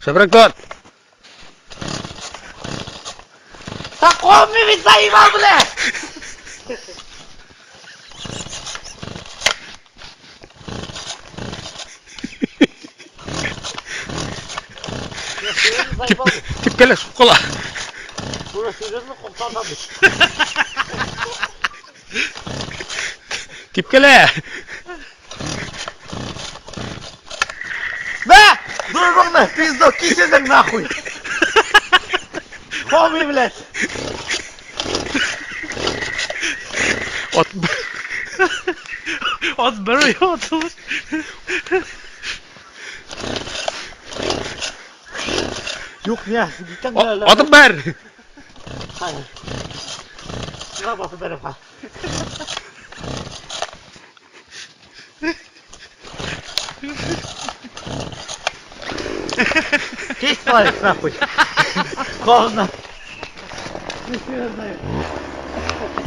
Шәбрәк тарт. Да куып бит заебал, бля! Типкәлә, суккала. Бура серьезно коктата бит. Типкәлә. На! Дружбаңны, пизду, кисезең нахуй! Хоми, блядь! Ат Ат бер атылыр. Юк, не, бүтән Атып бәр. Хәзер. Шуңа басып бәрәм, ха. Кис палец нахуй. Говно. Нихуя знаю.